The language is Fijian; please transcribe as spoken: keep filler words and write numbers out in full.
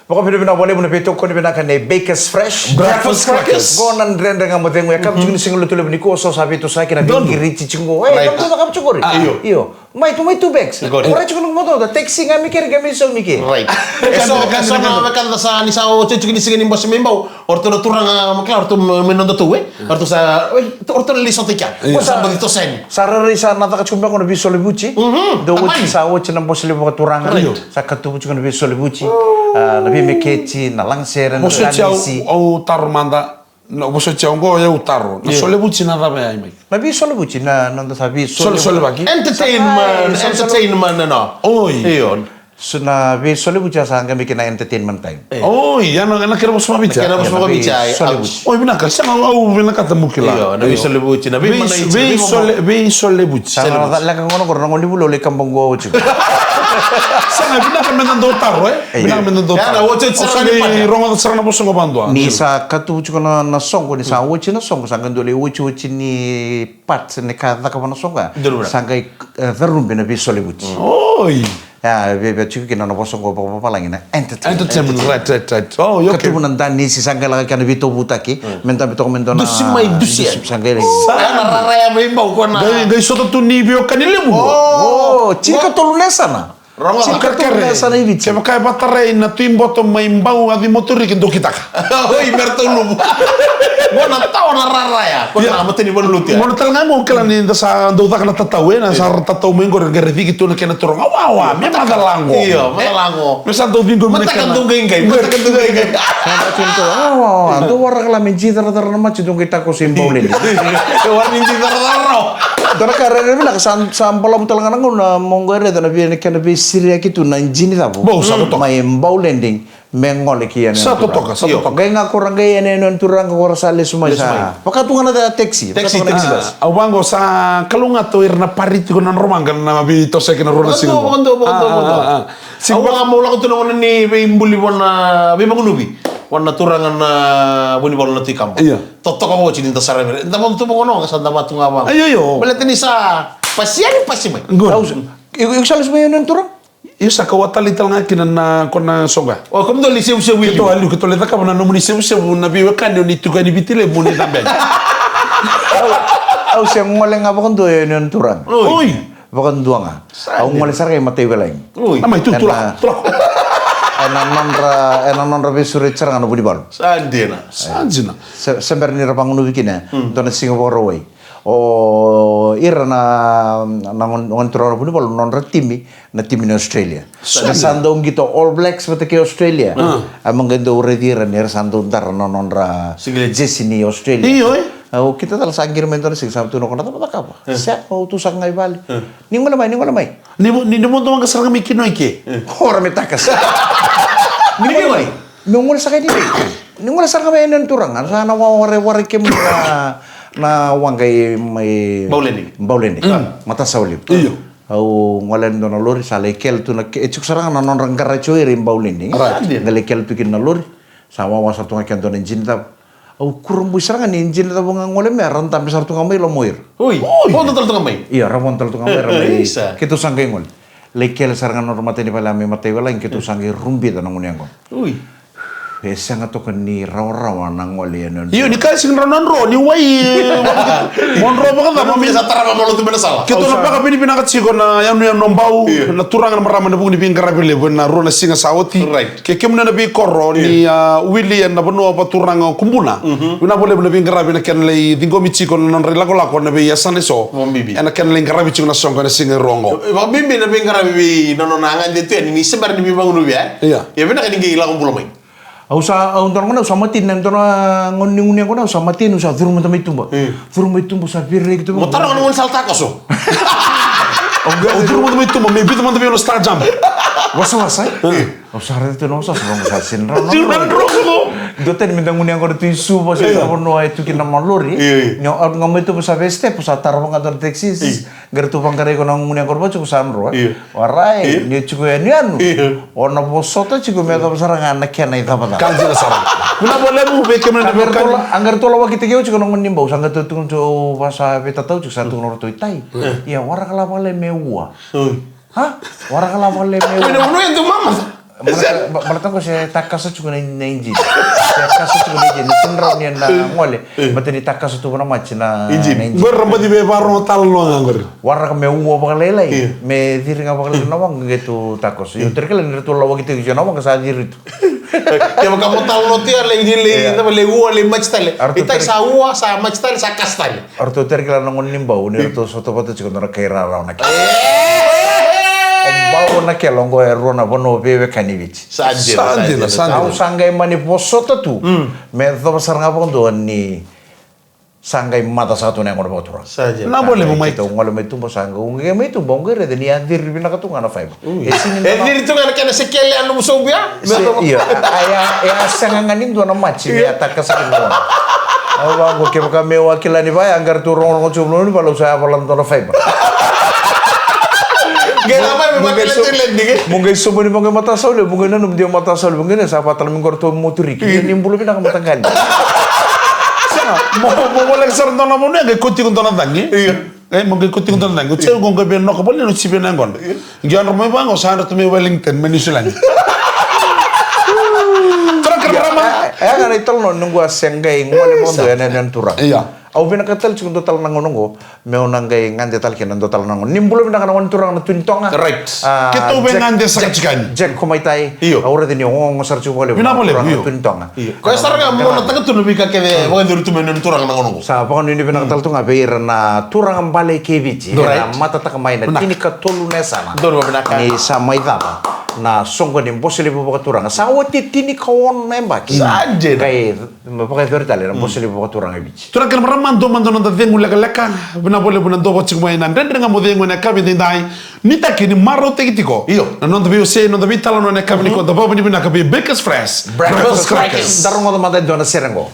Vakavinavinaka vakalevu na veitokoni vinaka nei Bakers Fresh. Breakfast crackers. Qo na Dredre Ga Mo Cegu, e ka tiko ni siga Lotulevu nikua, so sa veitosoyaki na veigiriti tiko. E, ka tiko qori. Io. Mai tu, mai tu, Bakers. Qori. Ora tiko na moto, da taxi ga mai keri, ga mai sau mai keri. Right. E so, e so na wekada sa, ni sa oti tiko ni siga ni Bose Me Bau. O ratou na turaga, ma kila, o ratou me, me noda tou, e? O ratou sa, e, o ratou na lai sota i kea. Io. Sa baci toso yani. Sa rairai sa na caka tiko beka na veisolevuci. Mhm. Dou oti, sa oti na Bose Levu Vakaturaga. Right. Sa katuvu tiko na veisolevuci. Ah, na veimeketi, na lagasere, na danisi. Vosoti au, au taro mada. Na vosoti au qo, au taro. Na solevuci na cava ya, mai? Na veisolevuci, na, na noda sa veisolevuci. Sole, solevaki. Entertainment, entertainment, no. Oi. Io. So na veisolevuci ya sa qai mai kina entertainment time. E. Oi, ya na, na kena vosa vakaViti. Kena vosa vakaViti, ai, veisolevuci. Oi, vinaka, sega, au vinakata meu kila. Io, na veisolevuci, na veimanaiti, veisole-, veisolevuci. Sa na leqa gona qori na gone ni vuli o lai kaba qo oti. Sega, vinaka me na dau taro, e? Io. Vinaka me na dau taro. Ya na oti, oti, sega ni pata. Rogoca sara na vosa qo vakadua. Ni sa katuvu tiko na, na soqo, ni sa oti na soqo, sa qai dua lai otioti ni part, ni ka cakava na soqo ya. Sa qai, e, carubi na veisolevuci. Oi. Ya, via, via tiko kina na vosa qo vakavavalagi na entertainment. Entertainment, right, right, right. Oh, okay. Katuvu na danisi, sa qai lako kina na veitovutaki. Mm. Me dabe toka me dua na dusimai, dusi. Dusi, sa qai lai. Sa na raraya mai bau ko na. Qai, qai sota tu ni veiwekani levu. Oh, oh, tinikatolu na yasana. Rogoca. Tinikatolu na yasana i Viti. Kevaka e vakatarai na Tui Boto mai Bau, Aci, Moturiki, dou kitaka. Oi, me ratou luvu. Qo na tawa na raraya. Ko na matanivanua lotu ya. Qo na tale ga mo kila ni da sa dau caka na tatau, e, na sa tatau mai qori, qai ra ciki tu na kena turaga. Wa, wa, me macala qo. Io, macala qo. Me sa dau ciqomi na kena. Mataka dau qaiqai, mataka dau qaiqai. Sa dau ciqomi tu. Wa, wa, wa, dou waraka la me jicaratara na maji, dou qai takoso i Bau Landing. E wara ni jicaratara rawa. Dua na ka rairai vinaka, sa, sa balavu tale ga na gauna mo qai raica na vei, na kena veisiriyaki tu na jini cava. Bau, sa totoka. Mai Bau Landing. Me gole ki Yanu Yanu Turaga. Sa totoka, sa totoka. Qai ga ko ra qai Yanu Yanu Turaga, ko ra sa lesu mai, lesu mai. Vaka tu ga na taxi. Taxi, taxi bus. Au vaqo sa kalougata o ira na party tiko na dromaqa na veitosoyaki na rua na siga. Vakadua, vakadua, vakadua. Au vaqo mo lako tu na gauna ni veibuli vua na veivagunuvi. Vua na turaga na Vunivalu na Tui Kaba. Io. Totoka voti ni da sara vei. Da vaqo tu vaqo na gauna sa da vatu ga vaqo. Io, io. Baleta ni sa pasi yani pasi mai. Good. Au sa, iko, iko sa lesu mai Yanu Yanu Turaga? Io, sa kau a talei tale ga kina na ko na soqo ya. O, kemudou lai sevusevu i liu. Keitou a liu, keitou lai cakava na nomuni sevusevu na veiwekani o ni tiko yani Viti Levu mo ni cabe yani. Au, au se gole ga vakadua e Yanu Yanu Turaga. Oi. Vakadua ga. Au gole sara ga i Mataiwelagi. Oi. A mai tu, tu lako, tu lako. Ena nodra, ena nodra veisureti sara ga na Vunivalu. Sa dina. Sa dina. Se, se bera ni ra vagunuvi kina. Hmm. Dua na siga Vakarauwai. O ira na, na gone, gone turaga na Vunivalu, nodra timi, na timi ni Australia. Sa dina. Sa dau qito All Blacks vata kei Australia. Ah. A ma qai dau raici ira ni ra sa dau dara na nodra jesi ni Australia. Io, e. Au kida tale sa qiri mai dua na siga sa tukuna ko na cava cakava. Eh. Sega, au tu saka ga i vale. Eh. Ni gole mai, ni gole mai. Ni vo-, ni, ni vodo waqa sara ga mai kina i ke. Eh. Ora me takasa. Ni gole mai. Meu gole saka i ke. Ni gole sara ga mai Yanu Yanu Turaga. Sa na wawareware kemuni na, na waqa i mai Bau Landing. Bau Landing. Mm. Matasawa levu. Io. Au gole yani dua na lori, sa lai kele tu na ke-, e tiko sara ga na nodra garaji o ira i Bau Landing. Right. Qai lai kele tu kina na lori. Sa wawa sara tu ga kea dua na jini cava. Au kurabui sara ga ni jini cava ga gole mai, ra dabe sara tu ga mai loma o ira. Oi. Oi. Vodo tale tu ga mai. Io, ra vodo tale tu ga mai, ra mai. Isa. Keitou sa qai gole. Lai kele sara ga na nodra matanivale mai Mataiwelagi, keitou sa qai rubica na gunu yaqona. Oi. E sega toka ni rawarawa na gole i Yanu Yanu. Io, ni ka sega ni rawa na dro, ni wai, mo dro vakacava. Mo mi sa tarava malo tu mai na sala. Keitou na vakavinavinaka tiko na yanuyanu o Bau, io, na turaga, na marama, ena vuku ni veiqaravi levu ena rua na siga sa oti. Right. Kei kemuni na veikoro ni, a, wili ena vanua vakaturaga o Kubuna. Mhm. Vinaka vakalevu na veiqaravi ena kena lai ciqomi tiko na nodra ilakolako ena veiyasana eso. Mo bibi. Ena kena lai qaravi tiko na soqo ena siga e rua oqo. Vakabibi na veiqaravi vei na nona gade tu yani ni se bera ni veivagunuvi, e? Ia. Ia vinaka ni qai lako bula mai. Au sa, au dua na gauna au sa mateni, na dua na gauna ni gunu yaqona au sa mateni, au sa curu mada mai tuba. Mm. Curu mai tuba, au sa veireki tu. Mo taroga na gaunisala takoso. Au curu mada mai tuba, me vica mada vei au na star jump. Wasawasa, e? Mm. Au sa raica tu na wasawasa, au sa sega ni rawa na dro. Dua tani me da gunu yaqona tu i Suva, se na vanua e tu kina na malori. Io, io. Ni au out ga mai tuba, au sa vei step, au sa tarova ga dua na taxi. Io. Qai ratou vaqarai iko na gunu yaqona vata tiko sa dro, e? Io. Warai, io, ni o tiko e yanuyanu. Io. O na vosota tiko me yacova sara ga na kena icavacava. Ka dina sara. Vinaka vakalevu vei kemuni na veiwekani. A qai ratou lawakitaki au tiko na gone ni Bau, sa qai ratou tukuna tiko, au vasa veitatau tiko, sa tukuna o ratou i tai. Io. Ia, waraka la vakalevu me ua. Oi. Ha? Waraka la vakalevu me ua. Oi, na vanua e dau mamaca. Baleta, ba- baleta qo se takasa tiko na, na ijini. Se kasa tiko na ijini. Se drau ni na gole. Baleta ni takasa tu na maji na, na ijini. Qori ra baci veivakarorogo talanoa ga qori. Waraka me ua vakalailai. Io. Me ciri ga vakalailai na waqa qai tu takoso. Io, tere kila ni ratou lawaki tiko na waqa sa ciri tu. Kevaka mo talanoa tu ya, lai, lai, lai, lai ua, lai maji tale. Itai sa ua, sa maji tale, sa kasa tale. O ratou tere kila na gone ni Bau ni ratou sota vata tiko dua na kai rarawa na kela. O Bau na kela oqo e rua na vanua veiwekani Viti. Sa dina, sa dina, sa dina. Au sa qai mani vosota tu me yacova sara ga vakadua ni sa qai maca saka tu na yaqona vakaturaga. Sa dina. Na vole mo mai. Keitou gole mai tuba sa qai, au qai mai tuba, au qai raica ni a ciri vinaka tu ga na faiva. E sini e ciri tu ga na kena sekele a nomu sobu ya. Se, io, a, a, e a sega ga ni dua na maji me a takasa kina na waqa. Au vaqo kevaka meu a kila ni vaya a qara tu rogorogo tiko vanua ni valu sa yavala dua na faiva. Qai na mai me vakila tiko leni ke. Mo qai sobu ni mo qai matasau levu, mo qai nanuma dia matasau levu, qai na sa vatala me qora tu moturiki. Ni bula vinaka mataqali. Sega, mo, mo voleka sara dua na vanua, qai koti iko dua na cagi. Io. E, mo qai koti iko dua na cagi. O teu qo qai vei noka voli, no sivi na yaqona. Qai yadra mai vaqo, sa yadra tu mai Wellington, mai New Zealand. Turaga kei na marama. E, e, ga na italanoa, noqu a se qai gole vodo, ena, ena turaga. Io. Au vinakata tale tiko dua tale na gauna oqo, meu na qai gade tale kina dua tale na gauna. Ni bula vinaka na gone turaga na Tui ni Toga. Right. Keitou vei gade saka tiko yani. Jack Komaitai. Io. Au raica ni ogogo sara tiko vakalevu. Vinaka vakalevu, io. Turaga na Tui ni Toga. Io. Koya sara ga mo na taka tu na veika kece vakacuri tu mai na turaga na gauna oqo. Sa vakanuinui vinaka tale tu ga vei ira na turaga bale kei Viti. Right. Era matataka mai na tinikatolu na yasana. Ni sa mai cava na soqo ni Bose Levu Vakaturaga. Sa oti tinikaono na yabaki. Sa dina. Qai Me vakayacori tale na Bose Levu Vakaturaga e Viti. Turaga kei na marama, dua mada noda cegu lekaleka. Vinaka vakalevu na dua vata tiko mai na Dredre Ga Mo Cegu ena yakavi edaidai. Nuitaki ni marautaki tiko. Io. Na noda veiwasei, noda veitalanoa ena yakavi nikua, da vakavinavinaka vei Bakers Fresh Breakfast Crackers. Da rogoca mada e dua na sere qo.